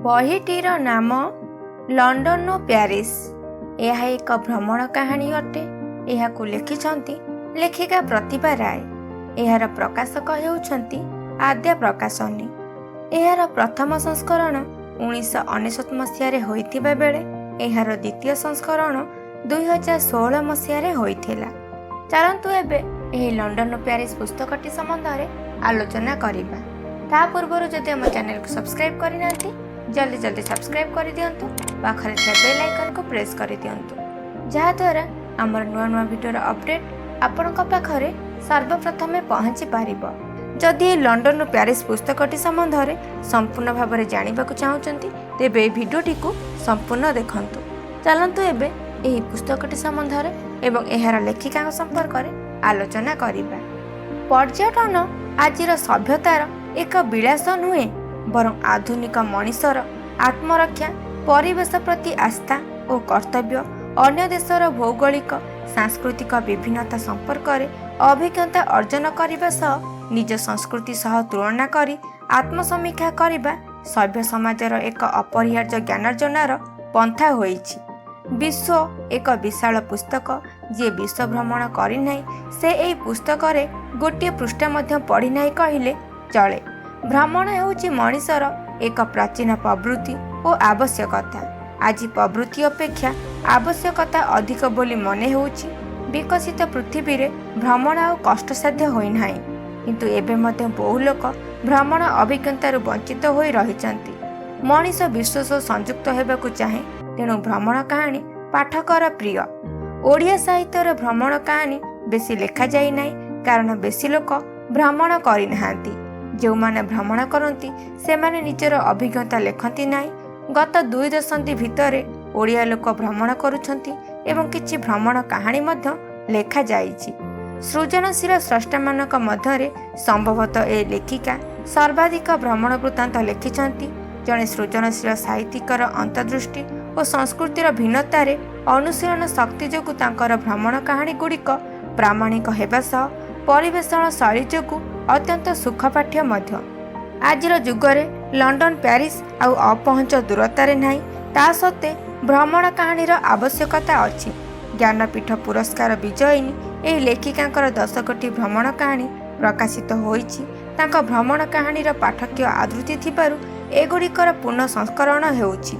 ବହିଟିର ନାମ ଲଣ୍ଡନରୁ ପ୍ୟାରିସ। ଏହା ଏକ ଭ୍ରମଣ କାହାଣୀ ଅଟେ। ଏହାକୁ ଲେଖିଛନ୍ତି ଲେଖିକା ପ୍ରତିଭା ରାୟ। ଏହାର ପ୍ରକାଶକ ହେଉଛନ୍ତି ଆଦ୍ୟା ପ୍ରକାଶନୀ। ଏହାର ପ୍ରଥମ ସଂସ୍କରଣ 1999 ମସିହାରେ ହୋଇଥିବା ବେଳେ ଏହାର ଦ୍ୱିତୀୟ ସଂସ୍କରଣ 2016 ମସିହାରେ ହୋଇଥିଲା। ଚାଲନ୍ତୁ ଏବେ ଏହି ଲଣ୍ଡନରୁ ପ୍ୟାରିସ ପୁସ୍ତକଟି ସମ୍ବନ୍ଧରେ ଆଲୋଚନା କରିବା। ତା ପୂର୍ବରୁ ଯଦି ଆମ ଚ୍ୟାନେଲକୁ ସବସ୍କ୍ରାଇବ୍ କରିନାହାନ୍ତି, ଜଲ୍ଦି ଜଲ୍ଦି ସବସ୍କ୍ରାଇବ୍ କରିଦିଅନ୍ତୁ। ପାଖରେ ଥିବା ବେଲ୍ ଆଇକନ୍କୁ ପ୍ରେସ୍ କରିଦିଅନ୍ତୁ, ଯାହାଦ୍ୱାରା ଆମର ନୂଆ ନୂଆ ଭିଡ଼ିଓର ଅପଡ଼େଟ୍ ଆପଣଙ୍କ ପାଖରେ ସର୍ବପ୍ରଥମେ ପହଞ୍ଚି ପାରିବ। ଯଦି ଏହି ଲଣ୍ଡନରୁ ପ୍ୟାରିସ ପୁସ୍ତକଟି ସମ୍ବନ୍ଧରେ ସମ୍ପୂର୍ଣ୍ଣ ଭାବରେ ଜାଣିବାକୁ ଚାହୁଁଛନ୍ତି, ତେବେ ଏହି ଭିଡ଼ିଓଟିକୁ ସମ୍ପୂର୍ଣ୍ଣ ଦେଖନ୍ତୁ। ଚାଲନ୍ତୁ ଏବେ ଏହି ପୁସ୍ତକଟି ସମ୍ବନ୍ଧରେ ଏବଂ ଏହାର ଲେଖିକାଙ୍କ ସମ୍ପର୍କରେ ଆଲୋଚନା କରିବା। ପର୍ଯ୍ୟଟନ ଆଜିର ସଭ୍ୟତାର ଏକ ବିଳାସ ନୁହେଁ, ବରଂ ଆଧୁନିକ ମଣିଷର ଆତ୍ମରକ୍ଷା, ପରିବେଶ ପ୍ରତି ଆସ୍ଥା ଓ କର୍ତ୍ତବ୍ୟ, ଅନ୍ୟ ଦେଶର ଭୌଗୋଳିକ ସାଂସ୍କୃତିକ ବିଭିନ୍ନତା ସମ୍ପର୍କରେ ଅଭିଜ୍ଞତା ଅର୍ଜନ କରିବା ସହ ନିଜ ସଂସ୍କୃତି ସହ ତୁଳନା କରି ଆତ୍ମସମୀକ୍ଷା କରିବା ସଭ୍ୟ ସମାଜର ଏକ ଅପରିହାର୍ଯ୍ୟ ଜ୍ଞାନାର୍ଜନାର ପନ୍ଥା ହୋଇଛି। ବିଶ୍ୱ ଏକ ବିଶାଳ ପୁସ୍ତକ। ଯିଏ ବିଶ୍ୱ ଭ୍ରମଣ କରିନାହିଁ, ସେ ଏହି ପୁସ୍ତକରେ ଗୋଟିଏ ପୃଷ୍ଠା ମଧ୍ୟ ପଢ଼ିନାହିଁ କହିଲେ ଚଳେ। ଭ୍ରମଣ ହେଉଛି ମଣିଷର ଏକ ପ୍ରାଚୀନ ପ୍ରବୃତ୍ତି ଓ ଆବଶ୍ୟକତା। ଆଜି ପ୍ରବୃତ୍ତି ଅପେକ୍ଷା ଆବଶ୍ୟକତା ଅଧିକ ବୋଲି ମନେ ହେଉଛି। ବିକଶିତ ପୃଥିବୀରେ ଭ୍ରମଣ ଆଉ କଷ୍ଟସାଧ୍ୟ ହୋଇନାହିଁ, କିନ୍ତୁ ଏବେ ମଧ୍ୟ ବହୁ ଲୋକ ଭ୍ରମଣ ଅଭିଜ୍ଞତାରୁ ବଞ୍ଚିତ ହୋଇ ରହିଛନ୍ତି। ମଣିଷ ବିଶ୍ୱ ସହ ସଂଯୁକ୍ତ ହେବାକୁ ଚାହେଁ, ତେଣୁ ଭ୍ରମଣ କାହାଣୀ ପାଠକର ପ୍ରିୟ। ଓଡ଼ିଆ ସାହିତ୍ୟର ଭ୍ରମଣ କାହାଣୀ ବେଶୀ ଲେଖାଯାଇ ନାହିଁ, କାରଣ ବେଶୀ ଲୋକ ଭ୍ରମଣ କରିନାହାନ୍ତି। ଯେଉଁମାନେ ଭ୍ରମଣ କରନ୍ତି, ସେମାନେ ନିଜର ଅଭିଜ୍ଞତା ଲେଖନ୍ତି ନାହିଁ। ଗତ 2 ଦଶନ୍ଧି ଭିତରେ ଓଡ଼ିଆ ଲୋକ ଭ୍ରମଣ କରୁଛନ୍ତି ଏବଂ କିଛି ଭ୍ରମଣ କାହାଣୀ ମଧ୍ୟ ଲେଖାଯାଇଛି। ସୃଜନଶୀଳ ସ୍ରଷ୍ଟାମାନଙ୍କ ମଧ୍ୟରେ ସମ୍ଭବତଃ ଏ ଲେଖିକା ସର୍ବାଧିକ ଭ୍ରମଣ ବୃତ୍ତାନ୍ତ ଲେଖିଛନ୍ତି। ଜଣେ ସୃଜନଶୀଳ ସାହିତ୍ୟିକର ଅନ୍ତର୍ଦୃଷ୍ଟି ଓ ସଂସ୍କୃତିର ଭିନ୍ନତାରେ ଅନୁଶୀଳନ ଶକ୍ତି ଯୋଗୁଁ ତାଙ୍କର ଭ୍ରମଣ କାହାଣୀ ଗୁଡ଼ିକ ପ୍ରାମାଣିକ ହେବା ସହ ପରିବେଷଣ ଶୈଳୀ ଯୋଗୁଁ ଅତ୍ୟନ୍ତ ସୁଖପାଠ୍ୟ ମଧ୍ୟ। ଆଜିର ଯୁଗରେ ଲଣ୍ଡନ ପ୍ୟାରିସ ଆଉ ଅପହଞ୍ଚ ଦୂରତାରେ ନାହିଁ। ତା ସତ୍ତ୍ୱେ ଭ୍ରମଣ କାହାଣୀର ଆବଶ୍ୟକତା ଅଛି। ଜ୍ଞାନପୀଠ ପୁରସ୍କାର ବିଜୟିନୀ ଏହି ଲେଖିକାଙ୍କର 10 ଗୋଟି ଭ୍ରମଣ କାହାଣୀ ପ୍ରକାଶିତ ହୋଇଛି। ତାଙ୍କ ଭ୍ରମଣ କାହାଣୀର ପାଠକୀୟ ଆଦୃତି ଥିବାରୁ ଏଗୁଡ଼ିକର ପୁନଃ ସଂସ୍କରଣ ହେଉଛି।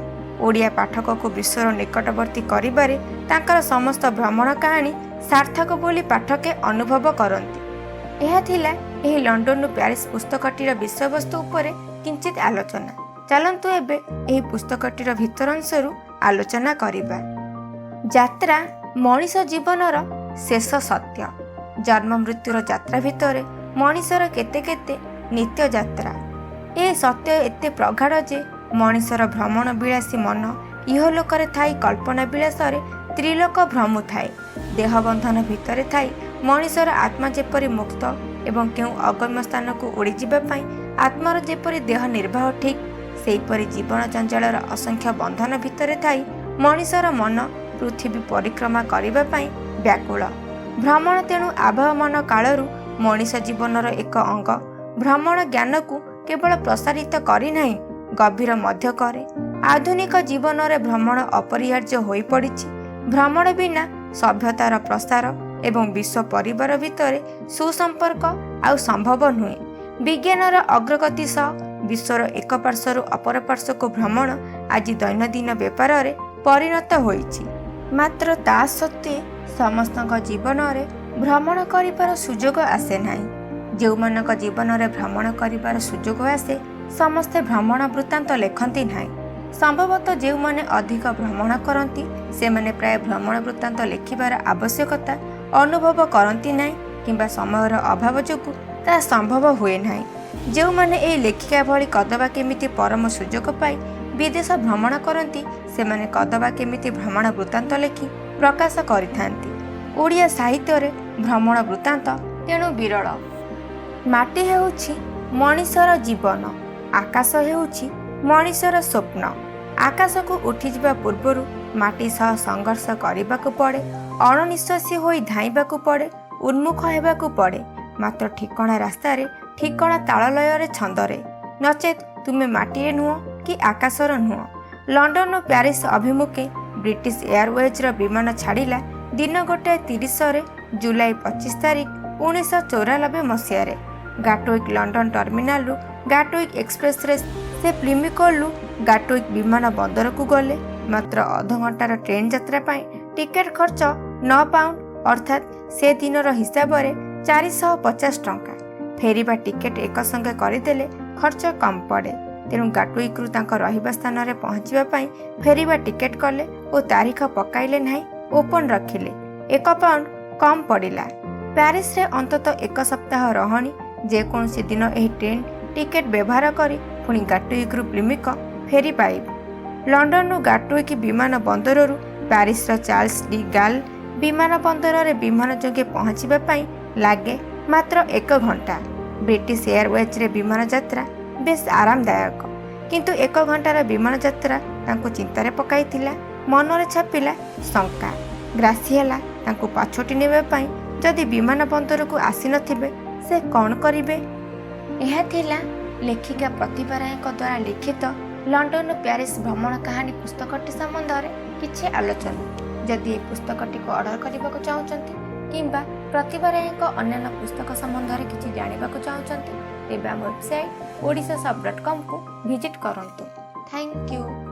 ଓଡ଼ିଆ ପାଠକକୁ ବିଶ୍ୱର ନିକଟବର୍ତ୍ତୀ କରିବାରେ ତାଙ୍କର ସମସ୍ତ ଭ୍ରମଣ କାହାଣୀ ସାର୍ଥକ ବୋଲି ପାଠକେ ଅନୁଭବ କରନ୍ତି। ଏହା ଥିଲା ଏହି ଲଣ୍ଡନରୁ ପ୍ୟାରିସ ପୁସ୍ତକଟିର ବିଷୟବସ୍ତୁ ଉପରେ କିଞ୍ଚିତ ଆଲୋଚନା। ଚାଲନ୍ତୁ ଏବେ ଏହି ପୁସ୍ତକଟିର ଭିତର ଅଂଶରୁ ଆଲୋଚନା କରିବା। ଯାତ୍ରା ମଣିଷ ଜୀବନର ଶେଷ ସତ୍ୟ। ଜନ୍ମ ମୃତ୍ୟୁର ଯାତ୍ରା ଭିତରେ ମଣିଷର କେତେ କେତେ ନିତ୍ୟ ଯାତ୍ରା। ଏ ସତ୍ୟ ଏତେ ପ୍ରଗାଢ଼ ଯେ ମଣିଷର ଭ୍ରମଣ ବିଳାସୀ ମନ ଇହଲୋକରେ ଥାଇ କଳ୍ପନା ବିଳାସରେ ତ୍ରିଲୋକ ଭ୍ରମୁଥାଏ। ଦେହବନ୍ଧନ ଭିତରେ ଥାଇ ମଣିଷର ଆତ୍ମା ଯେପରି ମୁକ୍ତ ଏବଂ କେଉଁ ଅଗମ୍ୟ ସ୍ଥାନକୁ ଉଡ଼ିଯିବା ପାଇଁ ଆତ୍ମାର ଯେପରି ଦେହ ନିର୍ବାହ, ଠିକ୍ ସେହିପରି ଜୀବନ ଜଞ୍ଜାଳର ଅସଂଖ୍ୟ ବନ୍ଧନ ଭିତରେ ଥାଇ ମଣିଷର ମନ ପୃଥିବୀ ପରିକ୍ରମା କରିବା ପାଇଁ ବ୍ୟାକୁଳ। ଭ୍ରମଣ ତେଣୁ ଆବହମାନ କାଳରୁ ମଣିଷ ଜୀବନର ଏକ ଅଙ୍ଗ। ଭ୍ରମଣ ଜ୍ଞାନକୁ କେବଳ ପ୍ରସାରିତ କରିନାହିଁ, ଗଭୀର ମଧ୍ୟ କରେ। ଆଧୁନିକ ଜୀବନରେ ଭ୍ରମଣ ଅପରିହାର୍ଯ୍ୟ ହୋଇପଡ଼ିଛି। ଭ୍ରମଣ ବିନା ସଭ୍ୟତାର ପ୍ରସାର ଏବଂ ବିଶ୍ୱ ପରିବାର ଭିତରେ ସୁସମ୍ପର୍କ ଆଉ ସମ୍ଭବ ନୁହେଁ। ବିଜ୍ଞାନର ଅଗ୍ରଗତି ସହ ବିଶ୍ୱର ଏକ ପାର୍ଶ୍ୱରୁ ଅପର ପାର୍ଶ୍ୱକୁ ଭ୍ରମଣ ଆଜି ଦୈନନ୍ଦିନ ବେପାରରେ ପରିଣତ ହୋଇଛି। ମାତ୍ର ତା ସତ୍ତ୍ୱେ ସମସ୍ତଙ୍କ ଜୀବନରେ ଭ୍ରମଣ କରିବାର ସୁଯୋଗ ଆସେ ନାହିଁ। ଯେଉଁମାନଙ୍କ ଜୀବନରେ ଭ୍ରମଣ କରିବାର ସୁଯୋଗ ଆସେ, ସମସ୍ତେ ଭ୍ରମଣ ବୃତ୍ତାନ୍ତ ଲେଖନ୍ତି ନାହିଁ। ସମ୍ଭବତଃ ଯେଉଁମାନେ ଅଧିକ ଭ୍ରମଣ କରନ୍ତି, ସେମାନେ ପ୍ରାୟ ଭ୍ରମଣ ବୃତ୍ତାନ୍ତ ଲେଖିବାର ଆବଶ୍ୟକତା ଅନୁଭବ କରନ୍ତି ନାହିଁ କିମ୍ବା ସମୟର ଅଭାବ ଯୋଗୁଁ ତାହା ସମ୍ଭବ ହୁଏ ନାହିଁ। ଯେଉଁମାନେ ଏହି ଲେଖିକା ଭଳି କଦବା କେମିତି ପରମ ସୁଯୋଗ ପାଇ ବିଦେଶ ଭ୍ରମଣ କରନ୍ତି, ସେମାନେ କଦବା କେମିତି ଭ୍ରମଣ ବୃତ୍ତାନ୍ତ ଲେଖି ପ୍ରକାଶ କରିଥାନ୍ତି। ଓଡ଼ିଆ ସାହିତ୍ୟରେ ଭ୍ରମଣ ବୃତ୍ତାନ୍ତ ତେଣୁ ବିରଳ। ମାଟି ହେଉଛି ମଣିଷର ଜୀବନ, ଆକାଶ ହେଉଛି ମଣିଷର ସ୍ୱପ୍ନ। ଆକାଶକୁ ଉଠିଯିବା ପୂର୍ବରୁ ମାଟି ସହ ସଂଘର୍ଷ କରିବାକୁ ପଡ଼େ, ଅଣନିଶ୍ୱାସୀ ହୋଇ ଧାଇଁବାକୁ ପଡ଼େ, ଉନ୍ମୁଖ ହେବାକୁ ପଡ଼େ, ମାତ୍ର ଠିକଣା ରାସ୍ତାରେ, ଠିକଣା ତାଳଲୟରେ, ଛନ୍ଦରେ। ନଚେତ୍ ତୁମେ ମାଟିରେ ନୁହଁ କି ଆକାଶର ନୁହଁ। ଲଣ୍ଡନରୁ ପ୍ୟାରିସ୍ ଅଭିମୁଖେ ବ୍ରିଟିଶ ଏୟାରୱେଜ୍ର ବିମାନ ଛାଡ଼ିଲା ଦିନ 1:30ରେ ଜୁଲାଇ 25 ତାରିଖ, 1994 ମସିହାରେ ଗାଟୱିକ୍ ଲଣ୍ଡନ ଟର୍ମିନାଲରୁ ଗାଟୱିକ୍ ଏକ୍ସପ୍ରେସରେ ସେ ପ୍ଲିମିକଲରୁ ଗାଟୱିକ୍ ବିମାନ ବନ୍ଦରକୁ ଗଲେ। ମାତ୍ର ଅଧଘଣ୍ଟାର ଟ୍ରେନ୍ ଯାତ୍ରା ପାଇଁ ଟିକେଟ୍ ଖର୍ଚ୍ଚ 9 ପାଉଣ୍ଡ, ଅର୍ଥାତ୍ ସେ ଦିନର ହିସାବରେ 450 ଟଙ୍କା। ଫେରିବା ଟିକେଟ୍ ଏକ ସଙ୍ଗେ କରିଦେଲେ ଖର୍ଚ୍ଚ କମ୍ ପଡ଼େ। ତେଣୁ ଗାଟୱିକ୍ରୁ ତାଙ୍କ ରହିବା ସ୍ଥାନରେ ପହଞ୍ଚିବା ପାଇଁ ଫେରିବା ଟିକେଟ୍ କଲେ ଓ ତାରିଖ ପକାଇଲେ ନାହିଁ, ଓପନ୍ ରଖିଲେ। 1 ପାଉଣ୍ଡ କମ୍ ପଡ଼ିଲା। ପ୍ୟାରିସରେ ଅନ୍ତତଃ ଏକ ସପ୍ତାହ ରହଣି। ଯେକୌଣସି ଦିନ ଏହି ଟ୍ରେନ୍ ଟିକେଟ୍ ବ୍ୟବହାର କରି ପୁଣି ଗାଟୱିକ୍ରୁ ପ୍ଲିମିକ ଫେରି ପାଇବେ। ଲଣ୍ଡନରୁ ଗାଟୱିକ୍ ବିମାନ ବନ୍ଦରରୁ ପ୍ୟାରିସର ଚାର୍ଲସ ଡି ଗାଲ୍ ବିମାନ ବନ୍ଦରରେ ବିମାନ ଯୋଗେ ପହଞ୍ଚିବା ପାଇଁ ଲାଗେ ମାତ୍ର ଏକ ଘଣ୍ଟା। ବ୍ରିଟିଶ ଏୟାରୱେଜ୍ରେ ବିମାନ ଯାତ୍ରା ବେଶ୍ ଆରାମଦାୟକ। କିନ୍ତୁ ଏକ ଘଣ୍ଟାର ବିମାନ ଯାତ୍ରା ତାଙ୍କୁ ଚିନ୍ତାରେ ପକାଇଥିଲା। ମନରେ ଛାପିଲା ଶଙ୍କା, ଗ୍ରାସି ହେଲା ତାଙ୍କୁ। ପାଛୋଟି ନେବା ପାଇଁ ଯଦି ବିମାନ ବନ୍ଦରକୁ ଆସିନଥିବେ, ସେ କ'ଣ କରିବେ? ଏହା ଥିଲା ଲେଖିକା ପ୍ରତିଭା ରାୟଙ୍କ ଦ୍ୱାରା ଲିଖିତ ଲଣ୍ଡନରୁ ପ୍ୟାରିସ୍ ଭ୍ରମଣ କାହାଣୀ ପୁସ୍ତକଟି ସମ୍ବନ୍ଧରେ କିଛି ଆଲୋଚନା। ଯଦି ଏହି ପୁସ୍ତକଟିକୁ ଅର୍ଡ଼ର କରିବାକୁ ଚାହୁଁଛନ୍ତି କିମ୍ବା ପ୍ରତିଭା ରାୟଙ୍କ ଅନ୍ୟାନ୍ୟ ପୁସ୍ତକ ସମ୍ବନ୍ଧରେ କିଛି ଜାଣିବାକୁ ଚାହୁଁଛନ୍ତି, ତେବେ ଆମ ୱେବସାଇଟ୍ ଓଡ଼ିଶା ସବ୍ ଡଟ୍ କମ୍କୁ ଭିଜିଟ୍ କରନ୍ତୁ। Thank you.